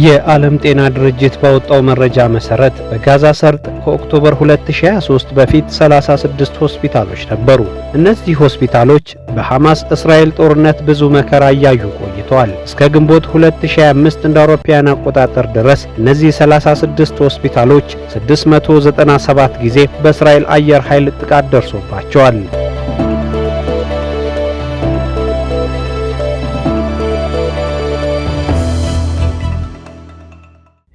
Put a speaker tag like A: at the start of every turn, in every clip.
A: የዓለም ጤና ድርጅት ባወጣው መረጃ መሰረት በጋዛ ሰርጥ ከ October 2023 በፊት 36 ሆስፒታሎች ነበሩ። እነዚህ ሆስፒታሎች በሐማስ እስራኤል ጦርነት ብዙ መከራ እያዩ ቆይተዋል። እስከ ግንቦት 2025 እንደ አውሮፓውያን አቆጣጠር ድረስ እነዚህ 36 ሆስፒታሎች 697 ጊዜ በእስራኤል አየር ኃይል ጥቃት ደርሶባቸዋል።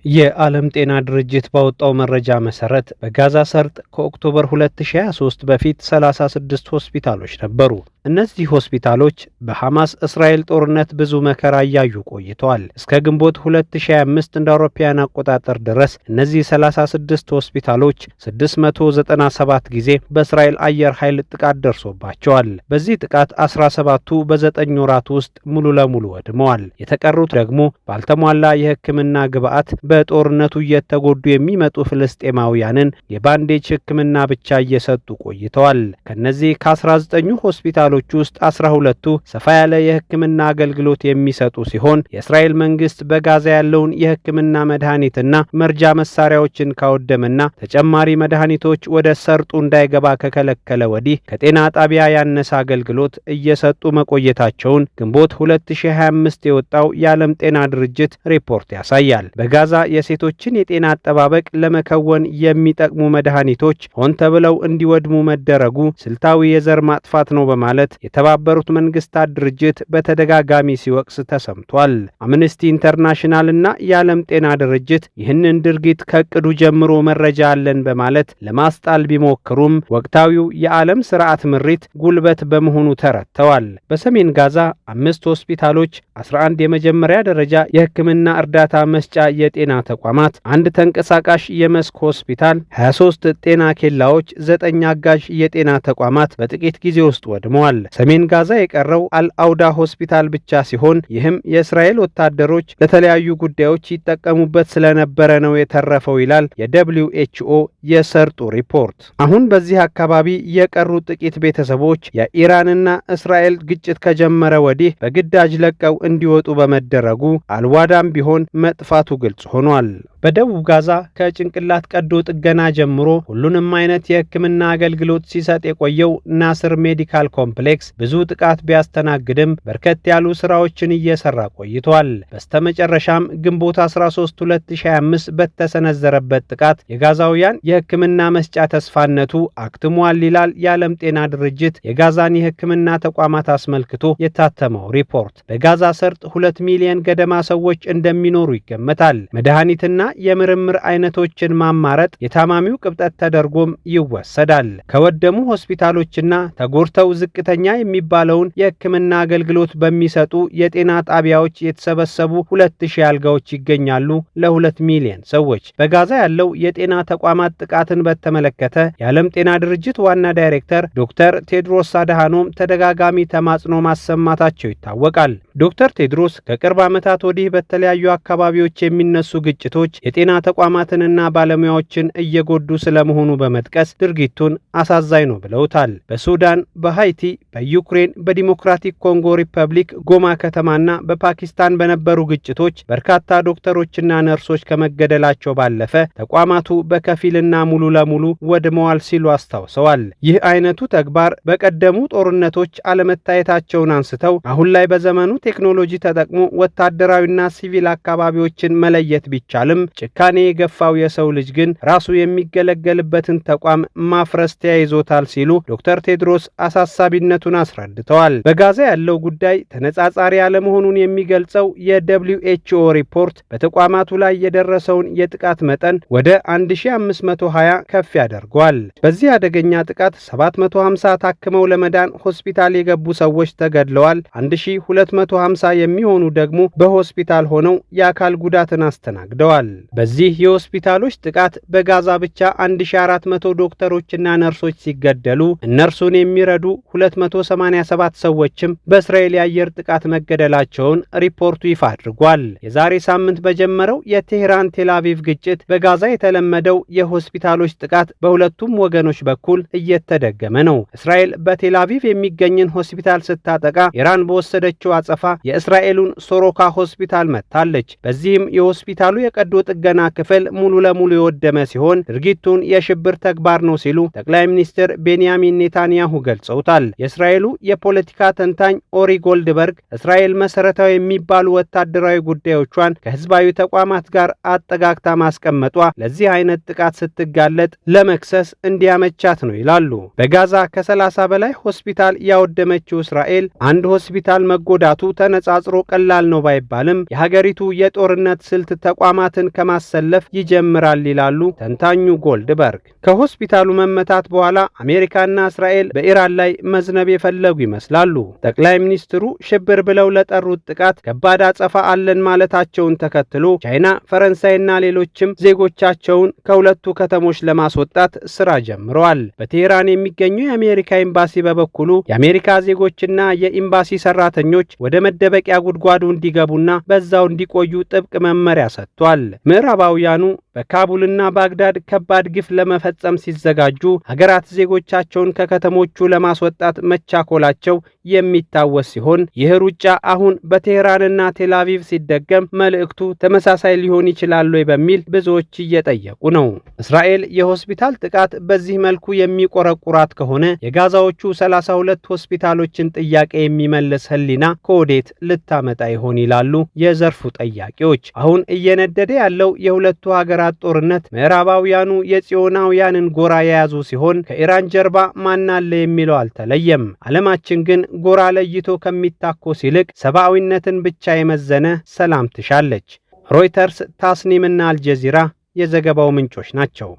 A: የዓለም ጤና ድርጅት ባወጣው መረጃ መሰረት በጋዛ ሰርጥ ከ October 2023 በፊት 36 ሆስፒታሎች ነበሩ። እነዚህ ሆስፒታሎች በሐማስ እስራኤል ጦርነት ብዙ መከራ እያዩ ቆይተዋል። እስከ ግንቦት 2025 እንደ አውሮፓውያን አቆጣጠር ድረስ እነዚህ 36 ሆስፒታሎች 697 ጊዜ በእስራኤል አየር ኃይል ጥቃት ደርሶባቸዋል። በዚህ ጥቃት 17ቱ በ9 ወራት ውስጥ ሙሉ ለሙሉ ወድመዋል። የተቀሩት ደግሞ ባልተሟላ የሕክምና ግብዓት በጦርነቱ እየተጎዱ የሚመጡ ፍልስጤማውያንን የባንዴጅ ሕክምና ብቻ እየሰጡ ቆይተዋል። ከነዚህ ከ19ኙ ሆስፒታሎች ውስጥ 12ቱ ሰፋ ያለ የሕክምና አገልግሎት የሚሰጡ ሲሆን የእስራኤል መንግስት በጋዛ ያለውን የሕክምና መድኃኒትና መርጃ መሳሪያዎችን ካወደመና ተጨማሪ መድኃኒቶች ወደ ሰርጡ እንዳይገባ ከከለከለ ወዲህ ከጤና ጣቢያ ያነሰ አገልግሎት እየሰጡ መቆየታቸውን ግንቦት 2025 የወጣው የዓለም ጤና ድርጅት ሪፖርት ያሳያል። በጋዛ የሴቶችን የጤና አጠባበቅ ለመከወን የሚጠቅሙ መድኃኒቶች ሆን ተብለው እንዲወድሙ መደረጉ ስልታዊ የዘር ማጥፋት ነው በማለት የተባበሩት መንግስታት ድርጅት በተደጋጋሚ ሲወቅስ ተሰምቷል። አምነስቲ ኢንተርናሽናል እና የዓለም ጤና ድርጅት ይህንን ድርጊት ከእቅዱ ጀምሮ መረጃ አለን በማለት ለማስጣል ቢሞክሩም ወቅታዊው የዓለም ስርዓት ምሪት ጉልበት በመሆኑ ተረድተዋል። በሰሜን ጋዛ 5 ሆስፒታሎች፣ 11 የመጀመሪያ ደረጃ የሕክምና እርዳታ መስጫ የጤና ተቋማት፣ አንድ ተንቀሳቃሽ የመስክ ሆስፒታል፣ 23 ጤና ኬላዎች፣ 9 አጋዥ የጤና ተቋማት በጥቂት ጊዜ ውስጥ ወድመዋል። ሰሜን ጋዛ የቀረው አልአውዳ ሆስፒታል ብቻ ሲሆን ይህም የእስራኤል ወታደሮች ለተለያዩ ጉዳዮች ይጠቀሙበት ስለነበረ ነው የተረፈው ይላል የ WHO የሰርጡ ሪፖርት። አሁን በዚህ አካባቢ የቀሩ ጥቂት ቤተሰቦች የኢራንና እስራኤል ግጭት ከጀመረ ወዲህ በግዳጅ ለቀው እንዲወጡ በመደረጉ አልዋዳም ቢሆን መጥፋቱ ግልጽ ሆኗል። በደቡብ ጋዛ ከጭንቅላት ቀዶ ጥገና ጀምሮ ሁሉንም አይነት የሕክምና አገልግሎት ሲሰጥ የቆየው ናስር ሜዲካል ኮምፕሌክስ ብዙ ጥቃት ቢያስተናግድም በርከት ያሉ ስራዎችን እየሰራ ቆይቷል። በስተመጨረሻም ግንቦት 13 2025 በተሰነዘረበት ጥቃት የጋዛውያን የሕክምና መስጫ ተስፋነቱ አክትሟል ይላል የዓለም ጤና ድርጅት የጋዛን የሕክምና ተቋማት አስመልክቶ የታተመው ሪፖርት። በጋዛ ሰርጥ 2 ሚሊዮን ገደማ ሰዎች እንደሚኖሩ ይገመታል። መድኃኒትና የምርምር አይነቶችን ማማረጥ የታማሚው ቅብጠት ተደርጎም ይወሰዳል። ከወደሙ ሆስፒታሎችና ተጎድተው ዝቅተኛ የሚባለውን የሕክምና አገልግሎት በሚሰጡ የጤና ጣቢያዎች የተሰበሰቡ 2000 አልጋዎች ይገኛሉ ለ2 ሚሊዮን ሰዎች። በጋዛ ያለው የጤና ተቋማት ጥቃትን በተመለከተ የዓለም ጤና ድርጅት ዋና ዳይሬክተር ዶክተር ቴድሮስ አድሃኖም ተደጋጋሚ ተማጽኖ ማሰማታቸው ይታወቃል። ዶክተር ቴድሮስ ከቅርብ ዓመታት ወዲህ በተለያዩ አካባቢዎች የሚነሱ ግጭቶች የጤና ተቋማትንና ባለሙያዎችን እየጎዱ ስለመሆኑ በመጥቀስ ድርጊቱን አሳዛኝ ነው ብለውታል። በሱዳን፣ በሃይቲ፣ በዩክሬን፣ በዲሞክራቲክ ኮንጎ ሪፐብሊክ ጎማ ከተማና በፓኪስታን በነበሩ ግጭቶች በርካታ ዶክተሮችና ነርሶች ከመገደላቸው ባለፈ ተቋማቱ በከፊልና ሙሉ ለሙሉ ወድመዋል ሲሉ አስታውሰዋል። ይህ አይነቱ ተግባር በቀደሙ ጦርነቶች አለመታየታቸውን አንስተው አሁን ላይ በዘመኑ ቴክኖሎጂ ተጠቅሞ ወታደራዊና ሲቪል አካባቢዎችን መለየት ቢቻልም ጭካኔ የገፋው የሰው ልጅ ግን ራሱ የሚገለገልበትን ተቋም ማፍረስ ተያይዞታል ሲሉ ዶክተር ቴድሮስ አሳሳቢነቱን አስረድተዋል። በጋዛ ያለው ጉዳይ ተነጻጻሪ አለመሆኑን የሚገልጸው የ WHO ሪፖርት በተቋማቱ ላይ የደረሰውን የጥቃት መጠን ወደ 1520 ከፍ ያደርገዋል። በዚህ አደገኛ ጥቃት 750 ታክመው ለመዳን ሆስፒታል የገቡ ሰዎች ተገድለዋል። 1250 የሚሆኑ ደግሞ በሆስፒታል ሆነው የአካል ጉዳትን አስተናግደዋል። አስተናግደዋል። በዚህ የሆስፒታሎች ጥቃት በጋዛ ብቻ 1400 ዶክተሮችና ነርሶች ሲገደሉ እነርሱን የሚረዱ 287 ሰዎችም በእስራኤል የአየር ጥቃት መገደላቸውን ሪፖርቱ ይፋ አድርጓል። የዛሬ ሳምንት በጀመረው የቴህራን ቴልአቪቭ ግጭት በጋዛ የተለመደው የሆስፒታሎች ጥቃት በሁለቱም ወገኖች በኩል እየተደገመ ነው። እስራኤል በቴልአቪቭ የሚገኝን ሆስፒታል ስታጠቃ ኢራን በወሰደችው አጸፋ የእስራኤሉን ሶሮካ ሆስፒታል መታለች። በዚህም የሆስፒታሉ የቀዶ ጥገና ክፍል ሙሉ ለሙሉ የወደመ ሲሆን ድርጊቱን የሽብር ተግባር ነው ሲሉ ጠቅላይ ሚኒስትር ቤንያሚን ኔታንያሁ ገልጸውታል። የእስራኤሉ የፖለቲካ ተንታኝ ኦሪ ጎልድበርግ እስራኤል መሰረታዊ የሚባሉ ወታደራዊ ጉዳዮቿን ከህዝባዊ ተቋማት ጋር አጠጋግታ ማስቀመጧ ለዚህ አይነት ጥቃት ስትጋለጥ ለመክሰስ እንዲያመቻት ነው ይላሉ። በጋዛ ከ30 በላይ ሆስፒታል ያወደመችው እስራኤል አንድ ሆስፒታል መጎዳቱ ተነጻጽሮ ቀላል ነው ባይባልም የሀገሪቱ የጦርነት ስልት ተቋማትን ከማሰለፍ ይጀምራል ይላሉ ተንታኙ ጎልድበርግ። ከሆስፒታሉ መመታት በኋላ አሜሪካና እስራኤል በኢራን ላይ መዝነብ የፈለጉ ይመስላሉ። ጠቅላይ ሚኒስትሩ ሽብር ብለው ለጠሩት ጥቃት ከባድ አጸፋ አለን ማለታቸውን ተከትሎ ቻይና፣ ፈረንሳይና ሌሎችም ዜጎቻቸውን ከሁለቱ ከተሞች ለማስወጣት ስራ ጀምረዋል። በቴህራን የሚገኘው የአሜሪካ ኤምባሲ በበኩሉ የአሜሪካ ዜጎችና የኤምባሲ ሰራተኞች ወደ መደበቂያ ጉድጓዱ እንዲገቡና በዛው እንዲቆዩ ጥብቅ መመሪያ ሰጥቷል። ምዕራባውያኑ በካቡልና ባግዳድ ከባድ ግፍ ለመፈጸም ሲዘጋጁ ሀገራት ዜጎቻቸውን ከከተሞቹ ለማስወጣት መቻኮላቸው የሚታወስ ሲሆን ይህ ሩጫ አሁን በቴህራንና ቴልአቪቭ ሲደገም መልእክቱ ተመሳሳይ ሊሆን ይችላል ወይ በሚል ብዙዎች እየጠየቁ ነው። እስራኤል የሆስፒታል ጥቃት በዚህ መልኩ የሚቆረቁራት ከሆነ የጋዛዎቹ 32 ሆስፒታሎችን ጥያቄ የሚመልስ ሕሊና ከወዴት ልታመጣ ይሆን ይላሉ የዘርፉ ጠያቂዎች። አሁን እየነደደ ያለው የሁለቱ ሀገራት ጦርነት ምዕራባውያኑ የጽዮናውያንን ጎራ የያዙ ሲሆን ከኢራን ጀርባ ማን አለ የሚለው አልተለየም። ዓለማችን ግን ጎራ ለይቶ ከሚታኮስ ይልቅ ሰብአዊነትን ብቻ የመዘነ ሰላም ትሻለች። ሮይተርስ፣ ታስኒምና አልጀዚራ የዘገባው ምንጮች ናቸው።